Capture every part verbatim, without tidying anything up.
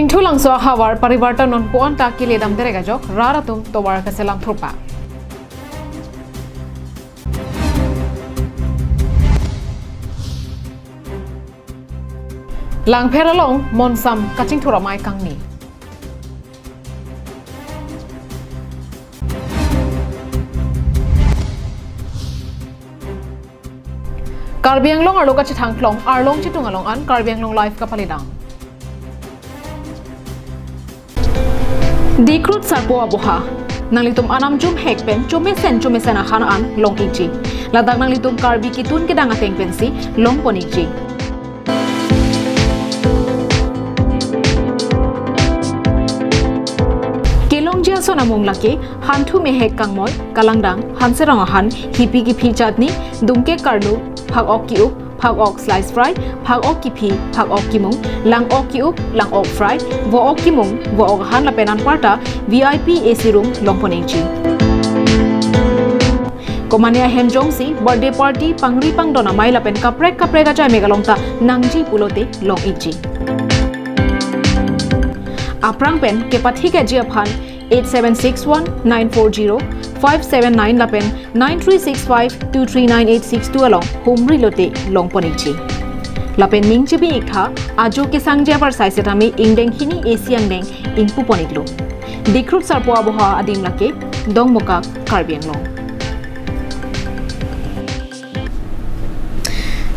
Chingthulangso ahavar Parivartan nonpu anta kele damderek ajok rat atum tovar kaselam thurpak. Langpher along monsam kachingthur amei kangni. Karbi Anglong arlo kachethang klong arlong chitung along an Karbi Anglong Live kapale dam. Dikrut sarpo aboha. Nanglitum anam jum hek pen chomesen chomesen ahan an long ikji. Ladak nanglitum Karbi kitun kedang ateng pensi longpon ikji. Kelongji ason amung lake Hanthu Mehek Kangmoi, Kalangdang, Hanserong Ahan, Hipi Kiphi Chatni, Dungke Karlu, Phak Ok Ki-up, Phak Ok Slice Fry, Phak Ok Kiphi, Phak Ok Kimung, Lang Ok Ki-up, Lang Ok Fry, Vo Ok Kimung, Vo Ok Ahan lapen anparta V I P A C room longpon ikji. Komane ahem jongsi birthday party, pangri pangdon amei lapen kaprek kaprek ajai mek along ta nangji pulote long ikji. Aphrang pen kepathikji aphan eight seven six one nine four zero five seven nine lapen nine three six five two three nine eight six two along humri lote longpon ikji. Lapen ning chibi iktha ajo kesangji apar sai setame ingdeng hini A C angdeng ingpupon iklo. Dikrut sarpo aboha adim lake Dongmukak, Karbi Anglong.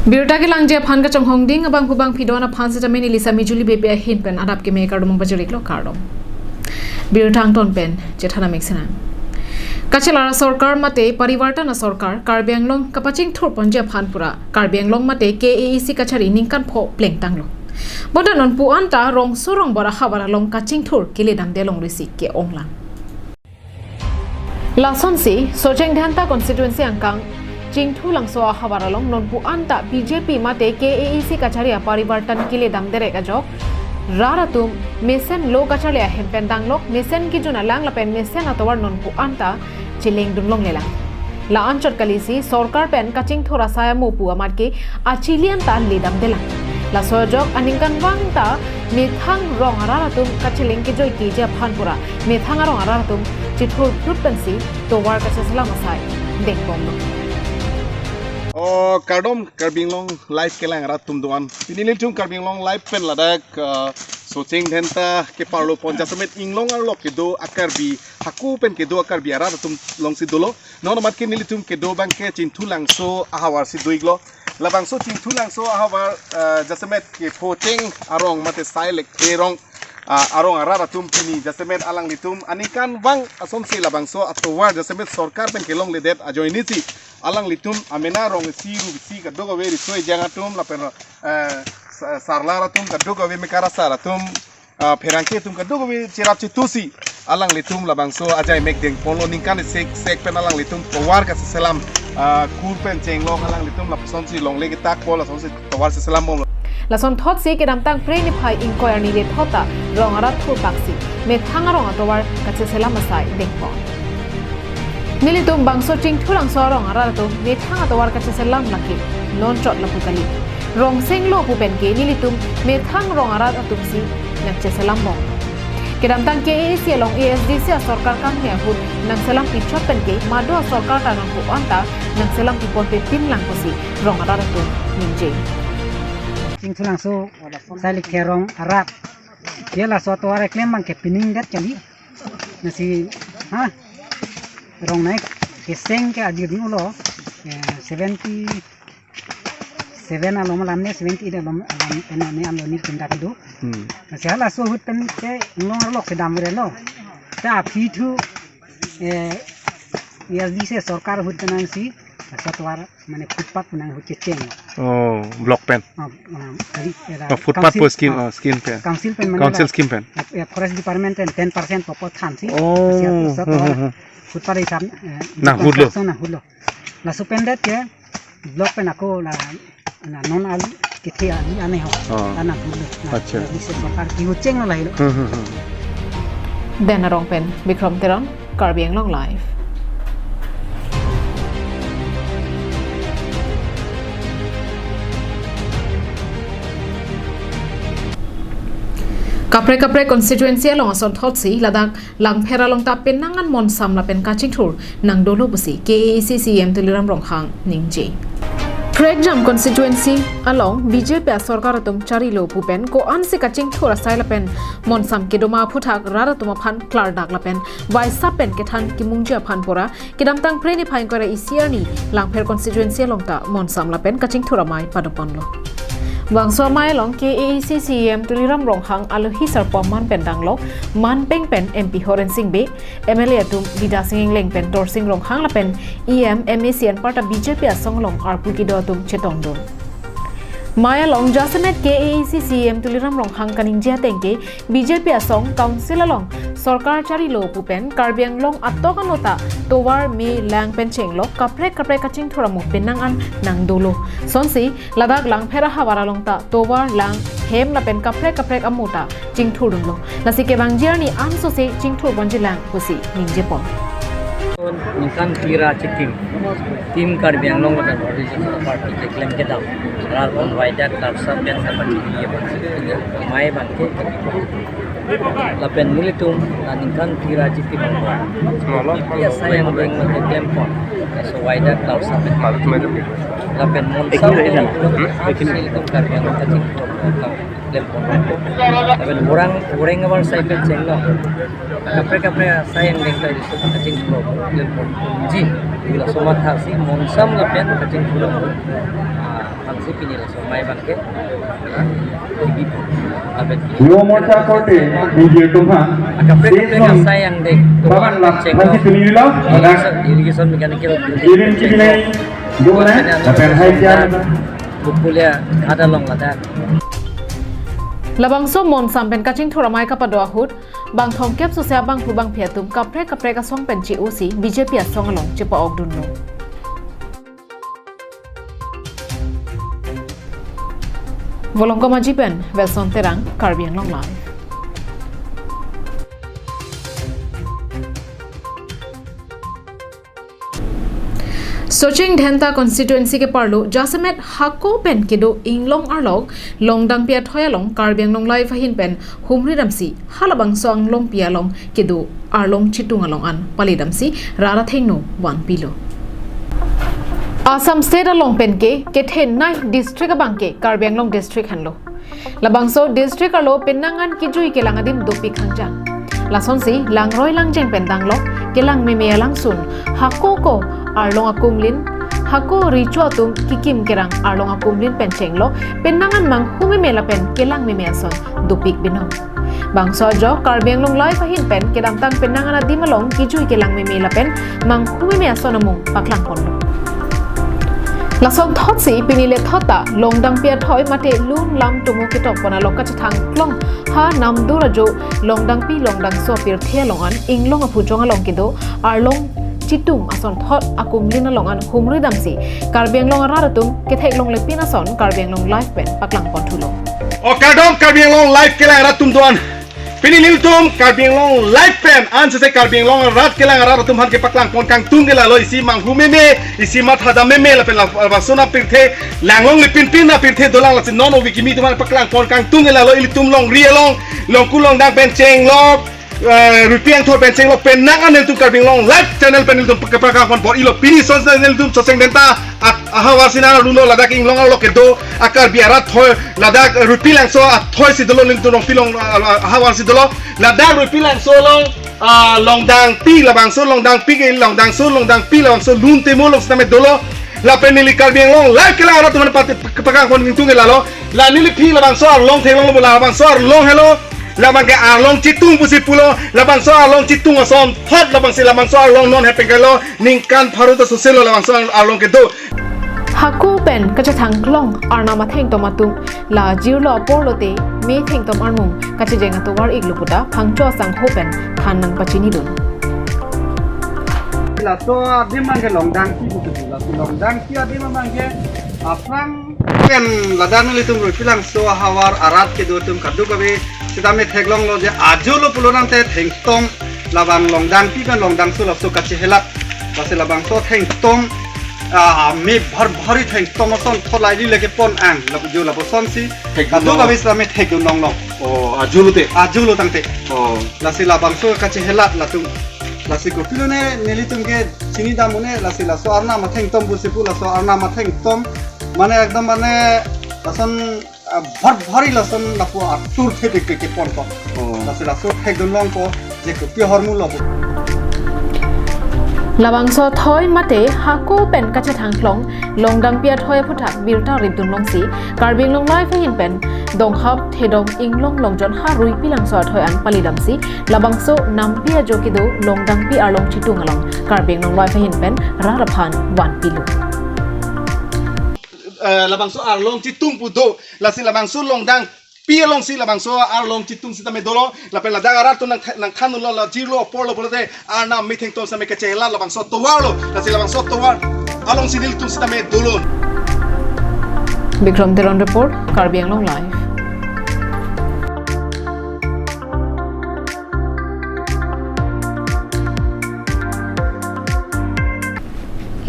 Birta kelangji aphan kachonghong ding abangphu bangphi don aphan setame neli Sami Juli Beypi ahin pen adap keme kardom pajirlo, kardom. Birta angton pen chethan amik senang. Kachelar asorkar mate Parivartan asorkar Karbi Anglong kapachingthur ponji aphan pura Karbi Anglong mate K A A C kachari ningkan pho plengtanglo. Bonta nonpu anta rongso rongbor ahavar along kachingthur kele damde longrisi ke-onglang. Lasonsi Socheng Dhenta constituency angkang Chingthulangso ahavar along nonpu anta B J P mate K A A C kachari a-Parivartan kele damderek ajok rat atum mesen lo kacharli ahem pen danglok, mesen kejun alang lapen mesen atovar nonpu anta chelengdun longlelang. La anchot kalisi sorkar pen kachingthur asai amo pu amat ke achili anta le damdelang. Laso ajok aningkanvang ta methang rong arat atum kacheleng kejoi keji aphan pura methang arong arat atum chithurphlut pensi tovar kacheselam asai dengpomlo. O kardom Karbi Anglong Live kelang arat atum doan. Pini nelitum Karbi Anglong Live pen ladak, uh, Socheng Dhenta keparlo pon jasemet inglong arlo kedo a-Karbi, hako pen kedo a-Karbi arat atum alongsi dolo. Non amat ke nelitum kedo abang ke Chingthulangso ahavar si do-iklo. Labangso Chingthulangso ahavar, eh, jasemet ke Phocheng arong mate Sailek Therong, ah, arong arat atum pini jasemet alanglitum aningkanvang asonsi labangso atovar jasemet sorkar pen kelongledet ajoinesi alanglitum amena rong isi ru isi kadokave riso ejang atum lapen, eh, sa-, sarlar atum kadokave mekar asar atum, ah, pherangke atum kadokave cherap chetusi alanglitum labangso ajai mek dengponlo, ningkan isi sek pen alanglitum tovar kacheselam, ah, kur pen chenglong alanglitum lapusonsi longle ketak pol lasonsi tovar cheselambomlo. Lasonthotsi kedamtang Phre niphai ingkoi arni lethot ta rong arat thurpaksi methang arong atovar kacheselam asai dengpon. Nelitum bangso Chingthulangso arong arat atum methang atovar kacheselam lake non chot lapu kali. Rong senglo pu pen ke nelitum methang rong arat atumsi nangcheselambom. Kedamtang K A A C along A S D C asorkar kangni ahut nangselam pichot pen ke madu asorkar ta nonpu anta nangselam piponpe pinlang pusi rong arat atum ningje. Chingthulangso Sailek Therong arat. Ya laso atovar keklem abang ke pining det kali. Lasi, ha? Rong nai keseng ke adir nu lo, eh, seventy seven along alam ne, seventy eight along alam ena ne amlo nir kinda kedo. Hmm. Lasi halaso ahut pen ke inglong arlo si damrelo. Ta aphi thu, eh, A S D C sorkar ahut pen nangsi, laso atovar mane footpath pu nang ahut kecheng. Oh, block pen. Ah, ah, kali, era Oh, footpath council, pu scheme, ah, ah, scheme pen. Council pen mane Council la, scheme pen. Eh, eh, forest department pen ten percent popo thansi. Oh, Siap, siap, hmm, hmm, hmm. Footpath hisap, eh, Nang hutlo. Construction nang hutlo. Laso pen det ke block pen ako la, la non ali kethe ali ane ho. Oh. La nang hutlo. La, Acha. La bisa sorkar kehut chenglo lahelo. Hmm, hmm, hmm. Den arong pen Bikrom Teron, Karbi Anglong Live. Kaprek kaprek constituency along asonthotsi ladak Langpher along ta penang an monsam lapen kachingthur nangdolo pusi K A A C C E M Tuliram Ronghang ningje. Prekjam constituency along B J P asorkar atum charilo pu pen ko-ansi kachingthur asai lapen monsam kedoma aphuthak rat atum aphan klardak lapen vaisap pen kethan kimungji aphan pura kedamtang Phre niphai ingkoi ra isi arni Langpher constituency along ta monsam lapen kachingthur amei padoponlo. Bangso amei along K A A C C E M Tuliram Ronghang alohi sarpo aman pen danglok, man peng pen M P Horen Sing Bey, M L A atum Bidya Sing Engleng pen Dorsing Ronghang lapen E M, M A C anparta B J P asong along arpu kedo atum chetongdun. Amei along jasemet K A A C C E M Tuliram Ronghang kaningje ateng ke B J P asong council along sorkar charilo pu pen Karbi Anglong atok ano ta tovar me lang pen chenglok kaprek kaprek kachingthur amo penang an nangdolo. Sonsi ladak Langpher ahavar along ta tovar lang hem lapen kaprek kaprek amo ta chingthurdunlo. Lasi kevangji arni ansose chingthurponji lang pusi ningjepon. Ningkan phli ra chitim, Team Karbi Anglong lapen Bharatiya Janata Party keklem kedam rat atum vaidai klarsa pen kapachini aphan si amei abangke kapipo. Lapen nelitum la ningkan phli ra chitim, Bharatiya asai angdeng abangke klempon, laso vaidai klarsa pen kapachini. Lapen monsam pen nelitum Karbi Anglong kachingthur klempon. Lapen orang orang avarsai pen chenglok kaprek kaprek asai angdeng ta isu kachingthur klempon. Ji, laso matha si monsam lapen kachingthur, ah, aphan si pini laso amei abangke, ah, kibi. Lapen Yuva Morcha korte B J P atum aphan kaprek kaprek asai angdeng tovar pen chenglok. Pasi pini lo, irrigation, irrigation mechanical building, irin pen chenglok. Lapen hai kya? Bukulia ada long ladak. Labangso monsam pen kachingthur amei kapado ahut bang thomkep sose abangphu bangphi atum kaprek kaprek asong pen che-osi B J P asong along chepa-okdunlo. Volongkom Aji pen Wilson Terang, Karbi Anglong Live. Socheng Dhenta constituency keparlo jasemet hako pen kedo inglong arlok Longdangpi athoi along Karbi Anglong Live ahin pen humri damsi halabangso anglongpi along kedo arlong chitung along an pali damsi rat athengno vanpilo. Assam State along pen ke kethenei district abangke Karbi Anglong district henlo. Labangso district arlo penang an kejui kelang adim dopik khangjan. Lasonsi langroi langjeng pen danglok kelang meme alangsun hako ko arlong akumlin, hako recho atum kikim kerang arlong akumlin pen chenglok penang an manghumeme lapen kelang meme ason dopik binong. Bangso ajok Karbi Anglong Live ahin pen kedamtang penang an adim along kejui kelang meme lapen manghumeme ason amung paklangponlo. Lasonthotsi pini lethot ta Longdangpi athoi mate lun lam tomo ketokpon along kachethang klong ha Namdur ajo Longdangpi Longdangso apirthe along an inglong aphujong along kedo arlong chitung asonthot akumlin along an humri damsi Karbi Anglong arat atum ketheklongle pin ason Karbi Anglong Live pen paklangpon thulo. O kardom Karbi Anglong Live kelang rat atum do-an. Pini nelitum Karbi Anglong Live pen ansose Karbi Anglong arat kelang arat atum aphan kepaklangpon kangtung ke lalo, isi manghumeme, isi mathadam meme lapen la, labangso apirthe langlongle pinpin apirthe dolang, lasi non ovi kimi atum aphan paklangpon kangtung ke lalo. Ilitum longri along, Longku Longdang pen chenglok, eh, Ruipi Langso pen chenglok penang an nelitum Karbi Anglong Live channel pen nelitum kepaklangpon bor-ilo. Pini sonsi nelitum Socheng Dhenta a, ahavar si nang rulo, ladak inglong arlo kedo a Karbi arat athoi, ladak Ruipi Langso athoi si dolo nelitum Longpi Long, a, a, ahavar si dolo. Ladak Ruipi Langso along, a, Longdangpi, labangso Longdangpi ke, Longdangso, Longdangpi, labangso lun temo along sitame dolo. Lapen neli Karbi Anglong Live kelang arat atum aphan pat, paklangpon kangtung ke lalo. La neliphi labangso arlong theklonglo, labangso arlong helo. Labangke arlong chitung pusi pulo, labangso arlong chitung asonthot, labangsi labangso arlong non hepeng kelo, ningkan pharo ta soselo labangso arlong kedo. Hako pen kachethang klong arnam athengtom atum la jirlo apor lote me thengtom armung kachijeng atovar iklo puta Phangcho asangho pen than nangpachinidun. Laso adim abangke Longdangpi pusi pu, laso Longdangpi adim abangke aphrang pen ladak nelitum Ruipi Langso ahavar arat kedo atum kadokave sitame theklonglo je ajo lo pulo tangte thengtom labang Longdangpi pen Longdangso laso kachehelak. Lasi labangso thengtom Ah, me bhar bhari thengtom ason tholai li leke pon ang, lapu jo lapu son si. Thekdun kadokave sitame thekdun longlong. Oh, ajo lote. Ajo lo tangte. Oh. Lasi labangso kachehelat latum. Lasi kopilo ne nelitum ke chinidam un-e, lasi laso arnam athengtom pusi pu, laso arnam athengtom. Mane ekdom mane lason, ah, bhar bhari lason lapu atur thepik ke pon ko. Oh. Lasi laso thekdun longpo, je kopi ahormu lo pu. Labangso athoi mate hako pen kachethang thlong, longdangpi athoi aphuthak birta ripdun longsi, Karbi Anglong Live ahin pen, donghap thedong inglong longjon ha ruipi langso athoi an palidamsi, labangso nampi ajo kedo longdangpi arlong chitung along, Karbi Anglong Live ahin pen rat aphan vanpilo. Eh, labangso arlong chitung pu do, lasi labangso longdangpi alongsi labangso arlong chitung sitame dolo, lapen ladak arat atum nang, nangthan unlo, la jirlo, aporlo pulote, arnam metheng tong sitame kachehelat labangso tovar lo, lasi labangso tovar alongsi nelitum sitame dolo. Bikram Teron report, Karbi Anglong Live.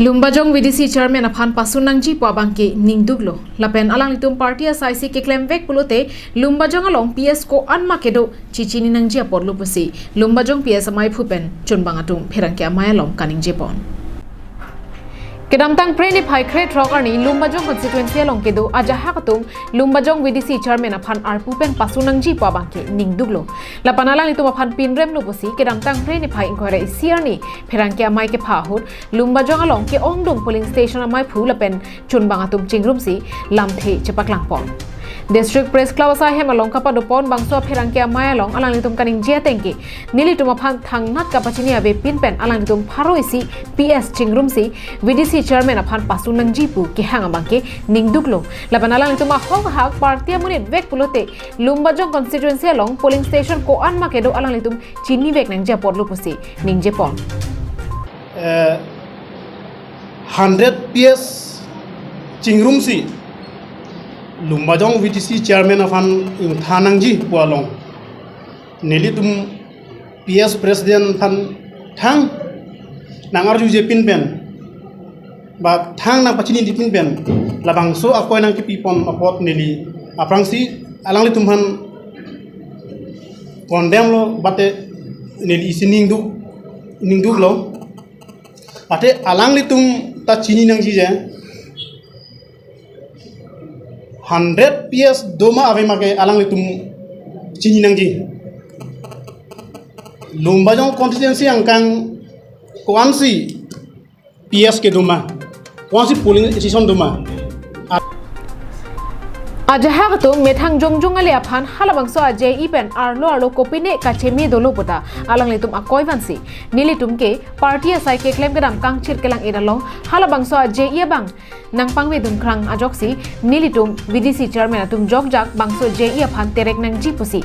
Lumbajong V D C chairman aphan pasun nangji pu abangke ningduklo. Lapen alanglitum party asai si keklem vek pulote Lumbajong along P S ko-an ma kedo chichini nangji apotlo pusi Lumbajong P S amaiphu pen chunbang atum pherangke amei along kaningjepon. Kedamtang Phre niphai krethrok arni Lumbajong constituency along kedo ajahak atum Lumbajong V D C chairman aphan arpu pen pasun nangji pu abangke ningduklo. Lapen alanglitum aphan pinremlo pusi kedamtang Phre niphai ingkoi ra isi arni pherangke amei kepha ahut Lumbajong along ke-ongdung polling station amaiphu lapen chunbang atum chingrumsi lamthe chepaklangpon. District Press Club asai hem along kapadopon bangso apherangke amei along alanglitum kaningje atengke, nelitum aphan thangnat kapachini avepin pen alanglitum pharo isi P S chingrumsi V D C chairman aphan pasun nangji pu kehang abangke ningduklo. Lapen alanglitum ahok ahak party amonit vek pulote Lumbajong constituency along polling station ko-an ma kedo alanglitum chinivek nangji apotlo pusi ningjepon. Eh, hundred P S chingrumsi Lumbajong V D C chairman aphan ingthan nangji pu along nelitum P S president aphan thang nang-arjujepin pen ba thang nangpachinidepin pen labangso akoi nangkepipon apot neli aphrangsi alanglitum aphan condemn lo, bate neli isi ningduk, ningduklo. Ate alanglitum ta chini nangji je hundred P S doma ave ma ke alanglitum chini nangji. Lumbajong constituency angkang ko-ansi P S kedo ma, ko-ansi polling station doma. Ajahak atum methang jongjong ale aphan halabangso a-J E pen arlo arlo kopine kacheme dolo puta alanglitum akoi vansi nelitum ke party asai keklem kedam kangchir kelang-et along halabangso a-J E abang nangpangvedun krang ajoksi nelitum V D C chairman atum jokjak bangso J E aphan terek nangji pusi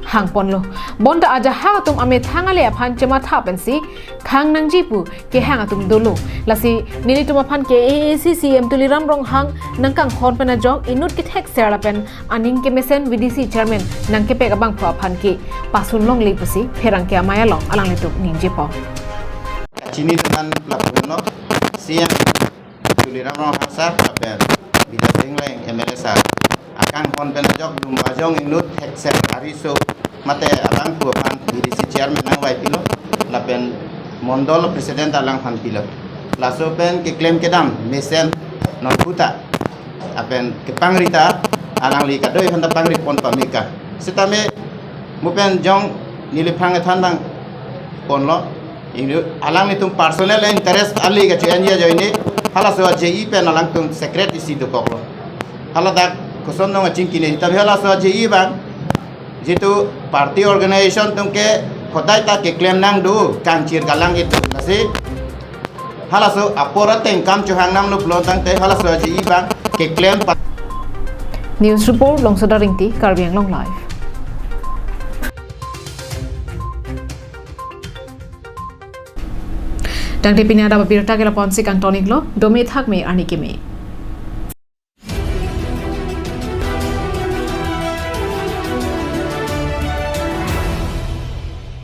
hangponlo. Bonta ajahak atum amethang ale aphan chematha pensi khang nangji pu kehang atum dolo. Lasi nelitum aphan ke A A C C E M Tuliram Ronghang nangkanghon pen ajok inut kethekser lapen aning kemesen V D C chairman nangkepek abangphu aphan ke pasun longle pusi pherangke amei along alanglitum ningjepon. Kachini teman lapuno C E M Tuliram Ronghang sir lapen Bidya Sing Engleng M L A sir akanghon pen ajok Lumbajong inut thekser ariso mate abangphu aphan V D C chairman nangvaipilo lapen mondol president alang aphan pilo. Laso pen keklem kedam mesen non puta lapen kepangri ta alangli kadoi aphanta pangripon pameka. Sitame mo pen jong neliphan kethan nangponlo. Inut alanglitum personal interest ale kacho-enji ajoine halaso a-J E pen alangtum secret isi dokoklo. Haladak koson nong achingkine, tapi halaso a-J E abang jitu party organization atum ke khodai ta keklem nang do kangchir kalang-et do. Lasi halaso apor ateng kam chohang namlo pulo tangte halaso a-J E abang keklem pa. News report, Longsoda Ringti, Karbi Anglong Live. Tangte pini adap abirta ke lapu-ansi kangton-iklo, dome thakme arni keme.